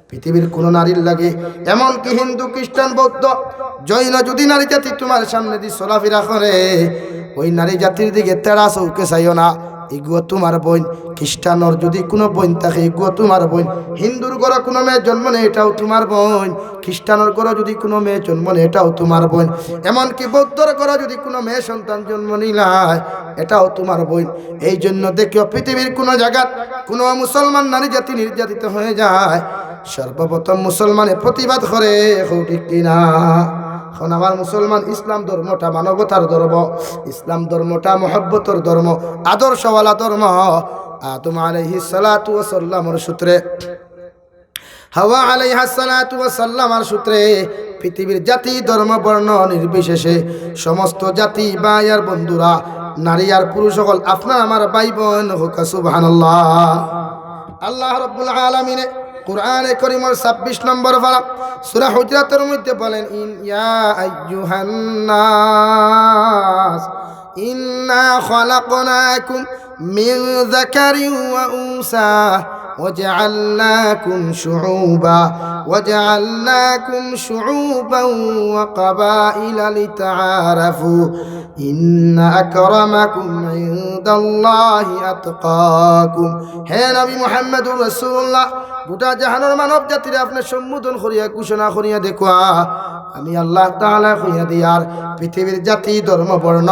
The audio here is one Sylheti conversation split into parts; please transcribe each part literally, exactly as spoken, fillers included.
পৃথিবীর কোনো নারীর লাগি, এমনকি হিন্দু, খ্রিস্টান, বৌদ্ধ, জৈন যদি নারী জাতি তোমার সামনেদি চলাফিরা করে, ওই নারী জাতির দিকে তেড়া চউখে চাইও না। ইগুও তোমার বইন। খ্রিস্টানর যদি কোনো বইন থাকে, ইগুও তোমার বইন। হিন্দুর ঘরো কোনো মেয়ে জন্ম নেয়, এটাও তোমার বইন। খ্রিস্টানর ঘরো যদি কোনো মেয়ে জন্ম নেয়, এটাও তোমার বইন। এমনকি বৌদ্ধর ঘরো যদি কোনো মেয়ে সন্তান জন্ম নিলায়, এটাও তোমার বইন। এই জন্য দেখিও, পৃথিবীর কোনো জাগাত কোনো মুসলমান নারী জাতি নির্যাতিত হয়ে যায়, সর্বপ্রথম মুসলমানে প্রতিবাদ করে, কও ঠিক কিনা? এখন আমার মুসলমান ইসলাম ধর্মটা মানবতার ধর্ম, ইসলাম ধর্মটা মহব্বতর ধর্ম, আদর্শওয়ালা ধর্ম। আদম আলাইহিস সালাতু ওয়াস সালামর সূত্রে, হাওয়া আলাইহাস সালাতু ওয়াস সালামর সূত্রে পৃথিবীর জাতি, ধর্ম, বর্ণ নির্বিশেষে সমস্ত জাতি, ভাই আর বন্ধুরা, নারী আর পুরুষ সকল, আপনার আমার ভাই বোন, কও সুবহানাল্লাহ। আল্লাহ রাব্বুল আলামিনে কোরআনে করিমর ছাব্বিশ নম্বর পারা সূরা হুজুরাতের মধ্যে বলেন, ইন ইয়া আইয়ুহান নাস, ইন্না খালাকনাকুম মিন যাকারিন ওয়া উনসা ওয়া জাআলনাকুম শুউবা ওয়া জাআলনাকুম শুউবান ওয়া কাবাইলা লিতাআরাফু। ইন্না আকরামাকুম ইনদাল্লাহি আতকাকুম। হে নবী মুহাম্মদুর রাসূলুল্লাহ, গোটা জাহানর মানব জাতিরে আপনে সম্বোধন করিয়া, ঘোষণা করিয়া দেখুয়া, আমি আল্লাহ তাআলা কইয়া দিয়ার, পৃথিবীর জাতি, ধর্ম, বর্ণ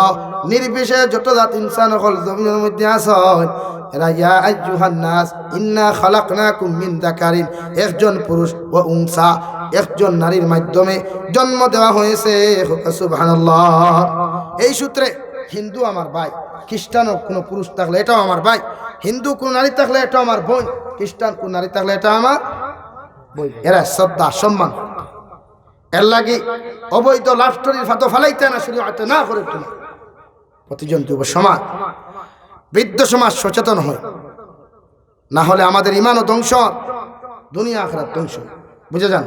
নির্বিশেষে যত জাত ইনসান অকল জমিনর মধ্যে আছইন, এরা ইয়া আইয়ুহান নাস, ইন্না খালাকনাকুম মিন যাকারিন, একজন পুরুষ, ওয়া উনসা, একজন নারীর মাধ্যমে জন্ম দেওয়া হয়েছে। কও সুবহানাল্লাহ। এই সূত্রে হিন্দু আমার ভাই, খ্রিস্টানও কোনো পুরুষ থাকলে এটাও আমার ভাই, হিন্দু কোনো নারী থাকলে এটা আমার বোন, খ্রিস্টান কোনো নারী থাকলে এটা আমার বোন। এরা শ্রদ্ধা, সম্মান। এর লাগি অবৈধ লাভ স্টোরির ফাঁদো ফালাইতে না, শরীয়তে না করে তুমি। প্রতিজন যুব সমাজ, বৃদ্ধ সমাজ সচেতন হয়, না হলে আমাদের ইমানও ধ্বংস, দুনিয়া আখিরাত ধ্বংস। বুঝে যান।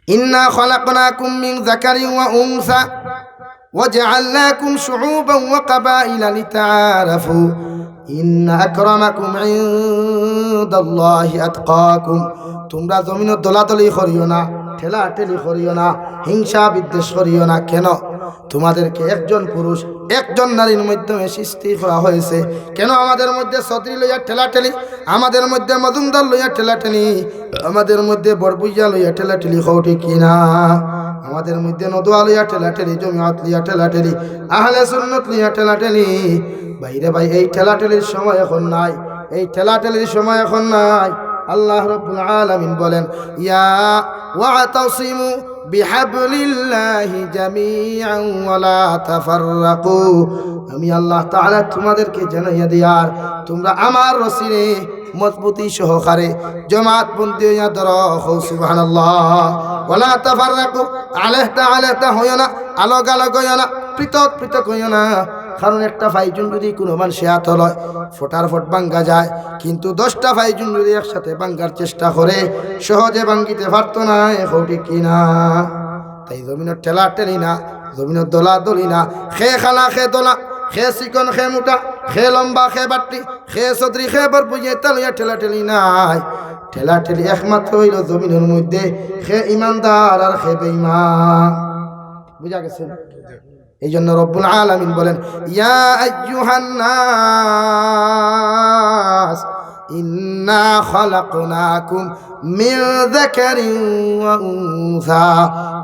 ইন্না খালাকনাকুম মিন যাকারিন ওয়া উনসা ওয়া জাআলনাকুম শুউবান ওয়া কাবাইলা লিতাআরাফু। ইন্না আকরামাকুম ইনদাল্লাহি আতকাকুম। তোমরা জমিনো দলাদলি করিও না, ঠেলাঠেলি করিও না, হিংসা বিদ্বেষ করিও না। কেন? তোমাদেরকে একজন পুরুষ, একজন নারীর মাধ্যমে সৃষ্টি করা হয়েছে। কেন আমাদের মধ্যে চৌধুরী লইয়া ঠেলাঠেলি, আমাদের মধ্যে মজুমদার লইয়া ঠেলাঠেলি, আমাদের মধ্যে বড়ভুইয়া লইয়া ঠেলাঠেলি, কও ঠিক কিনা? আমাদের মধ্যে নদওয়া লইয়া ঠেলাঠেলি, জমিয়ত লইয়া ঠেলাঠেলি, আহলে সুন্নত লইয়া ঠেলাঠেলি। ভাইরে ভাই, এই ঠেলাঠেলির সময় এখন নাই, এই ঠেলাঠেলির সময় এখন নাই। আল্লাহ রাব্বুল আলামিন বলেন, ইয়া ওয়াতাসিমু বিহাবলিল্লাহি জামিআন ওয়া লা তাফাররাকু। আমি আল্লাহ তাআলা তোমাদেরকে জানাইয়া দিয়ার, তোমরা আমার রশিরে মজবুতি সহকারে জমাতবন্দি হইয়া ধরো। কও সুবহানাল্লাহ। ওয়া লা তাফাররাকু, আলেহটা আলেহটা হইও না, আলোক আলোক হইও না, পৃথক পৃথক হইও না। কারণ একটা ফাইজুন যদি কোনো মানুষে আতো লয়, ফটার ফট ভাঙ্গা যায়, কিন্তু দশটা ফাইজুন যদি একসাথে ভাঙ্গার চেষ্টা করে, সহজে ভাঙ্গিতে পারতো না। কও ঠিক কিনা? তাই জমিনর ঠেলাঠেলি না, জমিনর দলাদলি না, খে কালা খে ধলা, খে চিকন খে মুটা, খে লম্বা খে বাট্টি, খে চৌধুরী খে বড়ভুইয়া, ইতা লইয়া ঠেলাঠেলি নাই। ঠেলাঠেলি একমাত্র হইল জমিনর মধ্যে খে ইমানদার আর খে বেঈমান। বুঝা গেছে? এই জন্য রব্বুল আলামিন বলেন, ইয়া আইয়ুহান নাস, ইন্না খালাকনাকুম মিন যাকারিন ওয়া উনসা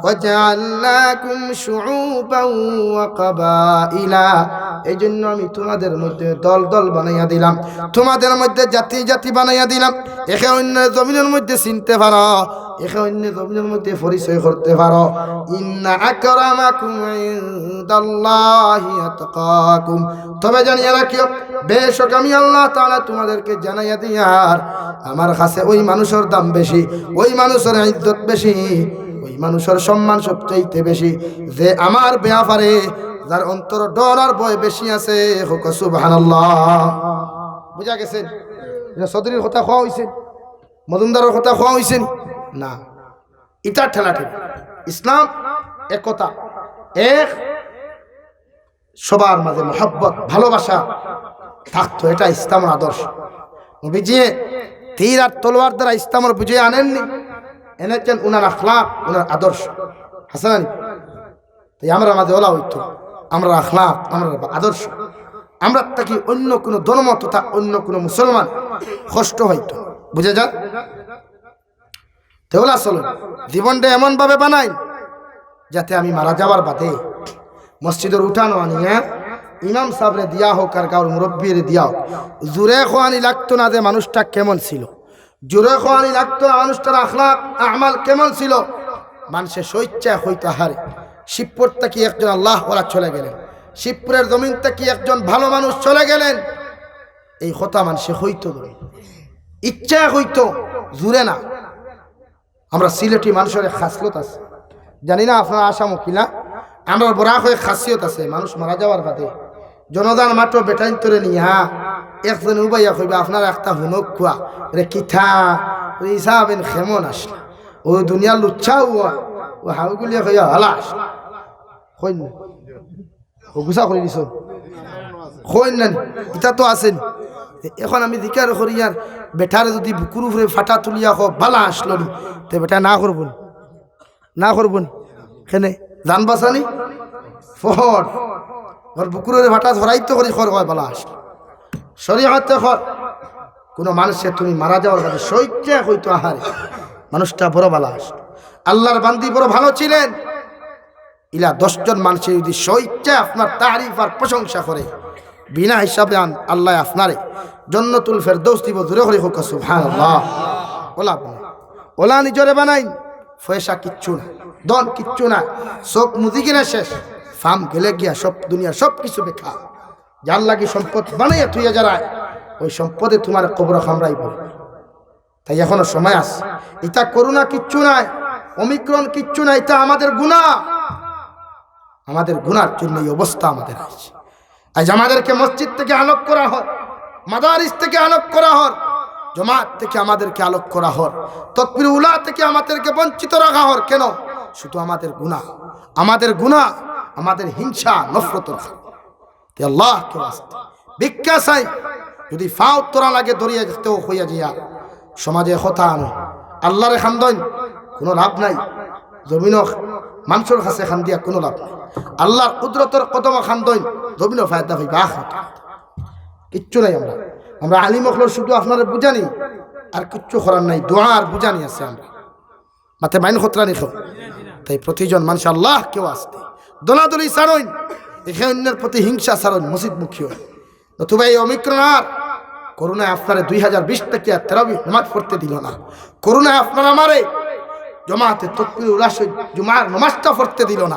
ওয়া জাআলনাকুম শুউবান ওয়া কাবাইলা। এই জন্য আমি তোমাদের মধ্যে দল দল বানাইয়া দিলাম, তোমাদের মধ্যে জাতি জাতি বানাইয়া দিলাম। একে অন্য জমিনর মধ্যে চিনতে পারো, একে অন্য জমিনর মধ্যে পরিচয় করতে পারো। ইন্না আকরামাকুম ইনদাল্লাহি আতকাকুম। তবে জানিয়া রাখিও, বেশক আমি আল্লাহ তাআলা তোমাদেরকে জানাইয়া দিয়ার, আমার কাছে ওই মানুষর দাম বেশি, ওই মানুষর ইজ্জত বেশি, ওই মানুষর সম্মান সবচাইতে বেশি, যে আমার ব্যাপারে, যার অন্তর ডর আর ভয় বেশি আছে। কও সুবহানাল্লাহ। বুঝা গেছে? ইটা চৌধুরীর কথা কওয়া হইছে, মজুমদারর কথা কওয়া হইছে নি? না, ইটা ঠেলাঠেলি। ইসলাম একতা, এক, সবার মাঝে মহব্বত, ভালোবাসা থাকতো, এটা ইসলামর আদর্শ। নবীজি তীর আর তলোয়ার দ্বারা ইসলামর বিজয় আনেননি, এনেছেন উনার আখলাক, উনার আদর্শ। হাসানানি, তাই আমরা মাঝে ওলা হইতো, আমরা আখলাক, আমরা আদর্শ, আমরা থাকি অন্য কোনো ধর্ম তথা অন্য কোনো মুসলমান কষ্ট হইতো, বুঝা যায়? তেউলা চলো, জীবনটা এমনভাবে বানাই যাতে আমি মারা যাওয়ার বাদে মসজিদর উঠানো আনিয়া ইমাম সাহেবরে দিয়া হোক আর গাঁওর মুরব্বীরে দিয়া হোক, জুরে খোয়ানি লাগতো না যে মানুষটা কেমন ছিল, জুরে খোয়ানি লাগতো না মানুষটার আখলাক আমাল কেমন ছিল। মানুষে স্বেচ্ছায় হইতো হারে, শিবপুর থাকি একজন আল্লাহ ওরা চলে গেলেন, শিবপুরের জমিন থাকি একজন ভালো মানুষ চলে গেলেন, এই কথা মানুষে হইতো বলে, ইচ্ছায় হইতো, জুরে না। আমরা সিলেটি মানুষের এক খাসলত আছে, জানি না আপনার আসামও কিনা, আমরা বরাক হয়ে খাসিয়ত আছে, মানুষ মারা যাওয়ার বাদে জনতার মাঠো বেটাইন তোরে নিয়া একজন উবাইয়া কইবা, "আপনার একটা হুনক খুয়া রে কিথা, ওই হিসাবেন খেমন আসলা, ও দুনিয়ার লুচ্ছা হুয়া, ও হাউগুলিয়া কইয়া হালা আসলা।" কইন না? ও গুছা করি দিছ? কইন না নি? ইটা তো আছেন। এখন আমি জিকার করি আর বেটারে যদি বুকুর উপরে ফাটা তুলিয়া কো, "বালা আসলো নি?" তে বেটা না করবো নি? না করবো নি? কেনে? জান বাঁচানি? ফর। ওর বুকুর উপরে ফাটা ধরাই তো করি কর, কয়, "বালা আসলো।" শরীয়তে কর, কোনো মানুষে তুমি মারা যাওয়ার বাদে স্বেচ্ছায় হইতো, "আহারে, মানুষটা বড় বালা আসলো, আল্লাহর বান্দি বড় ভালো ছিলেন।" ইলা দশ জন মানুষে যদি স্বেচ্ছায় আপনার তারিফ আর প্রশংসা করে, বিনা হিসাবে আন, আল্লাহ আপনারে জন্নতুল ফেরদৌস দিব। জোরে করি হোক সুবহানাল্লাহ। ওলা বানাই, ওলা নিজরে বানাইন, পয়সা কিচ্ছু না, ধন কিচ্ছু না, চোখ মুজি গেলে শেষ, ফাম গেলে গিয়া সব দুনিয়া সব কিছু বেকার। যার লাগি সম্পদ বানাইয়া থুইয়া যারায়, ওই সম্পদে তোমার কবর কামড়াইব। তাই এখনো সময় আছে। ইটা করোনা কিচ্ছু নাই, ওমিক্রন কিচ্ছু নাই, ইটা আমাদের গুনাহ। আমাদের গুনার জন্য এই অবস্থা আমাদের আছে। আজ আমাদেরকে মসজিদ থেকে আলোক করা হয়, মাদারিস থেকে আলোক করা হয়, জমাত থেকে আমাদেরকে আলোক করা হয়, তকবির উলা থেকে আমাদেরকে বঞ্চিত রাখা হয়। কেন? শুধু আমাদের গুনাহ, আমাদের গুনাহ, আমাদের হিংসা, নফরতর কারণে। তে আল্লাহকে ওয়াস্তে ভিক্ষা চাই, যদি ফাও তোরা লাগে দরিয়া যেতেও হইয়া যাইয়া, সমাজে কথা আনো, আল্লাহরে খান্দইন, কোনো লাভ নাই। জমিনও মানুষের কাছে খান্দিয়া কোনো লাভ নাই। আল্লাহর কুদরতর কদমও খান্দইন, জমিনও ফায়দা পাইবা আখেরাত। কিচ্ছু নাই। আমরা, আমরা আলিম অকলর শুধু আপনারে বুঝানি, আর কিচ্ছু করার নাই, দোয়া আর বুঝানি আছে। আমরা মাতে মাইন খতরা নিখো। তাই প্রতিজন মানুষ আল্লাহকে ওয়াস্তে দলাদলি ছাড়ইন, একে অন্যের প্রতি হিংসা ছাড়ইন, মসজিদমুখী হইন। নতুবা এই ওমিক্রন আর করোনায় আপনারে দুই হাজার বিশ থেকে আর তেরাবি নামাজ পড়তে দিল না। করোনায় আপনার আমারে জমাতে তকবির উলাসে জুমার নামাজটা পড়তে দিল না।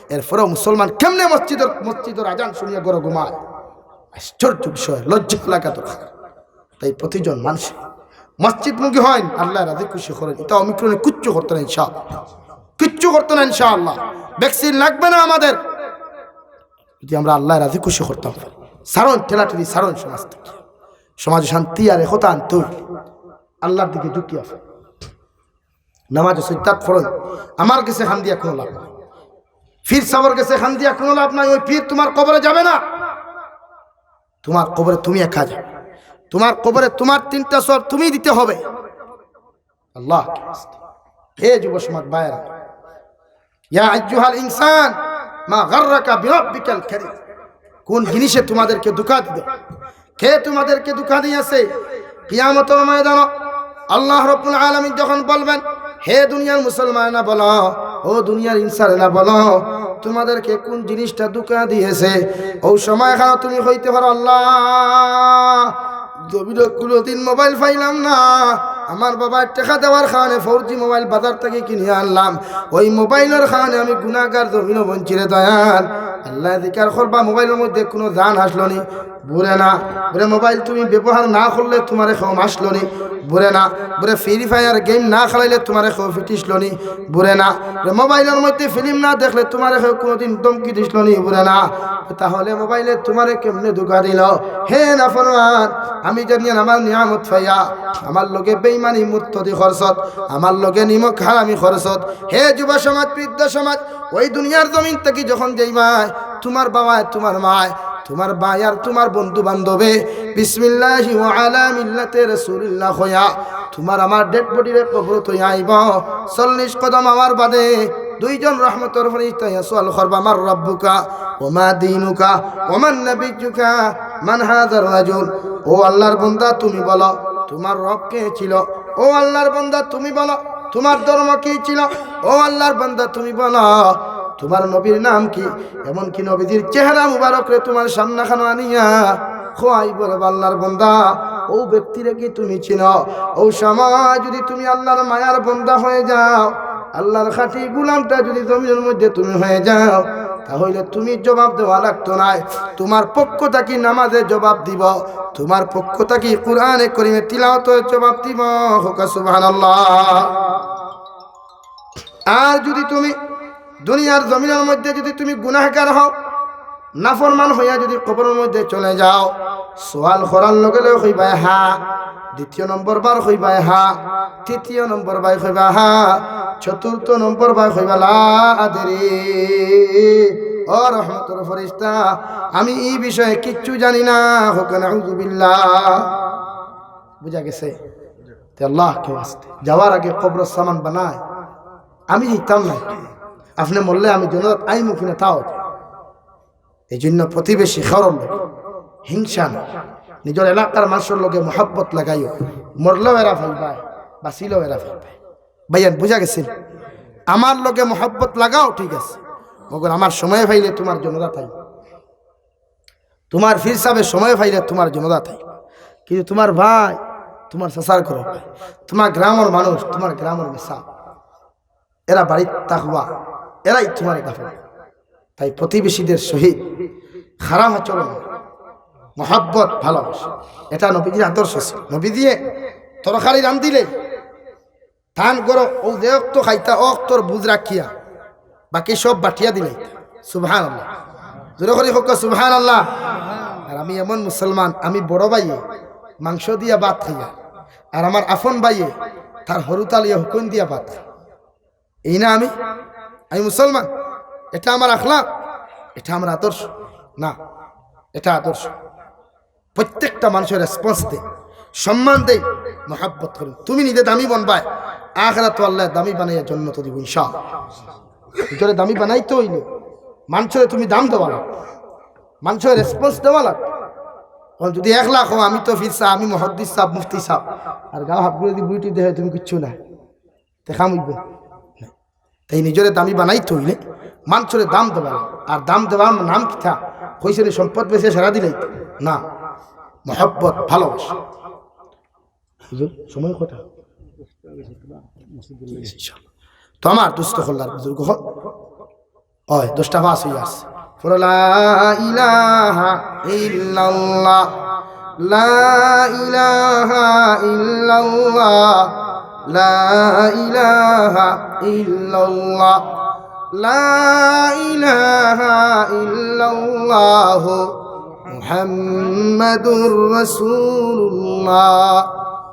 এরপরেও মুসলমান কেমনে মসজিদর, মসজিদর আজান শুনিয়া ঘরে ঘুমায়? আশ্চর্য বিষয়, লজ্জা লাগা দরকার। তাই প্রতিজন মানুষ মসজিদমুখী হইন, আল্লাহ রাজি খুশি করেন। ইটা ওমিক্রনে কিচ্ছু করতো না ইনশাআল্লাহ, কিচ্ছু করতো না ইনশাআল্লাহ। ভ্যাকসিন লাগবে না আমাদের, যদি আমরা আল্লাহ রাজি খুশি করতাম। সারণ ঠেলাঠেলি, সারণ সমাজ থেকে, সমাজে শান্তি আর একতা আনতে হইলে আল্লাহর দিকে ঝুঁকি আছে। নামাজ সজ্জাত ফরজ, আমার গেছে খান্দিয়া কোনো লাভ নাই, পীর সাবর গেছে খান্দিয়া কোনো লাভ নাই। ওই পীর তোমার কবরে যাবে না, তোমার কবরে তুমি একা যাবে, তোমার কবরে তোমার তিনটা সওয়াল তুমি দিতে হবে। আল্লাহ, হে যুব সমাজ ভাইরা, ইয়া আইয়ুহাল ইনসান, মা গাররাকা বিরাব্বিকাল কারীম। কোন জিনিসে তোমাদেরকে ধোঁকা দিল? কে তোমাদেরকে ধোঁকা দিয়েছে? কিয়ামতের ময়দানে আল্লাহ রাব্বুল আলামিন যখন বলবেন, "হে দুনিয়ার মুসলমানেরা বলো, ও দুনিয়ার ইনসানেরা বলো, তোমাদেরকে কোন জিনিসটা ধোঁকা দিয়েছে?" ওই সময় খানো তুমি কইতে পারো, "আল্লাহ, জমিনো কোনোদিন মোবাইল পাইলাম না, আমার বাবায় টেকা দেওয়ার কারণে ফোর জি মোবাইল বাজার থাকি কিনিয়া আনলাম, ওই মোবাইলর কারণে আমি গুনাগার, জমিনো বঞ্চিত রে দয়াল।" আল্লায় জিকার করবা, মোবাইলর মধ্যে কোনো জান আসলো নি? বুরে না। বুরে মোবাইল তুমি ব্যবহার না করলে তোমারে কেউ মাসলো নি? বুরে না। বুরে ফ্রি ফায়ার গেম না খেলাইলে তোমারে কেউ পিটিসলো নি? বুরে না। বুরে মোবাইলর মধ্যে ফিল্ম না দেখলে তোমারে কেউ কোনোদিন ধমকি দিসলো নি? বুরে না। তাহলে মোবাইলে তোমারে কেমনে ধোঁকা দিল? হে নাফরমান, আমি জানি আমার নিয়ামত পাইয়া আমার লগে বেইমানি মুত্তদি খরচত, আমার লগে নিমক হারামি খরচত। হে যুব সমাজ, বৃদ্ধ সমাজ, ওই দুনিয়ার জমিন থাকি যখন যাইবায়, তোমার বাবায়, তোমার মায়, তুমার ভাই আর তুমার বন্ধু বান্ধবে বিসমিল্লাহি ওয়া আলা মিল্লাতে রাসূলিল্লাহ কইয়া তুমার আমার ডেড বডিরে কবর থইয়া আইব। চল্লিশ কদম আমার বাদে দুইজন রহমতর ফেরেশতা আইয়া সওয়াল করবা, "মান রাব্বুকা ওয়া মা দীনুকা ওয়া মান নাবিয়্যুকা মান হাযার রাজুল?" ও আল্লাহর বান্দা, তুমি বলো, তুমার রব কে ছিল? ও আল্লাহর বান্দা, তুমি বলো, তুমার ধর্ম কি ছিল? ও আল্লাহর বান্দা, তুমি বলো, তুমার নবীর নাম কি? এমনকি নবীজির চেহারা মুবারকরে তুমার সামনাখানো আনিয়া কওয়াইবো রে আল্লাহর বান্দা, ও ব্যক্তিরে কি তুমি চিনো? ও সময় যদি তুমি আল্লাহর মায়ার বান্দা হয়ে যাও, আল্লাহর খাঁটি গোলামটা যদি জমিনের মধ্যে তুমি হয়ে যাও, তাহলে তুমি জবাব দেওয়া লাগতো নায়। তুমার পক্ষ থাকি নামাজে জবাব দিব, তুমার পক্ষ থাকি কোরআনে করিমে তিলাওয়াতে জবাব দিব। কউক্কা সুবহানাল্লাহ। আর যদি তুমি দুনিয়ার জমিনের মধ্যে যদি তুমি গুনাহগার হও, নাফরমান হইয়া যদি কবরের মধ্যে চলে যাও, সওয়াল করার লগে লগে কইবায় হ্যাঁ, দ্বিতীয় নম্বর বার কইবায় হ্যাঁ, তৃতীয় নম্বর বার কইবা হ্যাঁ, চতুর্থ নম্বর বার কইবা লা আদরি। ও রহমতর ফেরেশতা, আমি এই বিষয়ে কিচ্ছু জানি না। কউক্কা নাউজুবিল্লাহ। বুঝা গেছে? তে আল্লাহ কে ওয়াস্তে যাওয়ার আগে কবরর সামান বানায়, আমি যাইতাম না, আপনে মরলে আমি জান্নাত আইমু কিনা তাও। এই জন্য প্রতিবেশী, কারোর লগে হিংসা না, নিজের এলাকার মানুষের লগে মহব্বত লাগাইও। মরলেও এরা পাইবায়, বাঁচিলেও এরা পাইবায়। ভাইয়ান, বুঝা গেছে? আমার লগে মহব্বত লাগাও, ঠিক আছে, মগর আমার সময় পাইলে তুমার জানাজাত আইমু, তুমার পীর সাবে সময় পাইলে তুমার জানাজাত আইমু, কিন্তু তুমার ভাই, তুমার চাচার ঘরর ভাই, তুমার গ্রামর মানুষ, তুমার গ্রামর মেসাব, এরা বাড়িত থাকবা, এরাই তুমারে দাফন। তাই প্রতিবেশীদের সহিত খারাপ আচরণ, মহব্বত, ভালোবাসা, এটা নবীজির আদর্শ ছিল। নবীজিয়ে তরকারি রান্ধিলে তান ঘরো অউ যে অক্ত খাইতা, অউ অক্তর বুঝ রাখিয়া বাকি সব বাটিয়া দিলাইতা। সুবহানাল্লাহ। জোরে করি কউক্কা সুবহানাল্লাহ। আর আমি এমন মুসলমান, আমি বড় ভাইয়ে মাংস দিয়া ভাত খাইয়া, আর আমার আফন ভাইয়ে তার হুরুতা লইয়া হুকুন দিয়া ভাত খায়। এই না আমি? আমি মুসলমান, এটা আমার আখলাক, এটা আমার আদর্শ? না, এটা আদর্শ। প্রত্যেকটা মানুষের রেসপন্স দেই, সম্মান দেই, মহব্বত করি। তুমি নিজে দামি বনবায়, আখেরাতো আল্লায় দামি বানাইয়া জান্নাতো দিবো ইনশাআল্লাহ। নিজরে দামি বানাইতে অইলে মানষরে তুমি দাম দেওয়া লাগবো, মানষরে রেসপন্স দেওয়া লাগবো। অখন যদি একলা কও, "আমি তো পীর সাব, আমি মুহাদ্দিস সাব, মুফতি সাব," আর গাও হাত ঘুরে দি বুইটি দেহে তুমি কিচ্ছু না, তে কাম অইবো? তাই নিজরে দামি বানাইতে অইলে মানষরে দাম দেওয়া লাগবো। আর দাম দেওয়ার নাম কিতা? কইছে নি, সম্পদ বেচে সারা দিলাইতা? না, মহব্বত, ভালোবাসা। হুজুর, সময় কটা? তো আমার দোস্ত কল্লার বুজুর্গ হক, অয়, দশটা পাঁচ অইয়া আছে। পড়ো, লা ইলাহা ইল্লাল্লাহ, লা ইলাহা ইল্লাল্লাহ, লা ইলাহা ইল্লাল্লাহ, লা ইলাহা ইল্লাল্লাহ, মুহাম্মাদুর রাসূলুল্লাহ।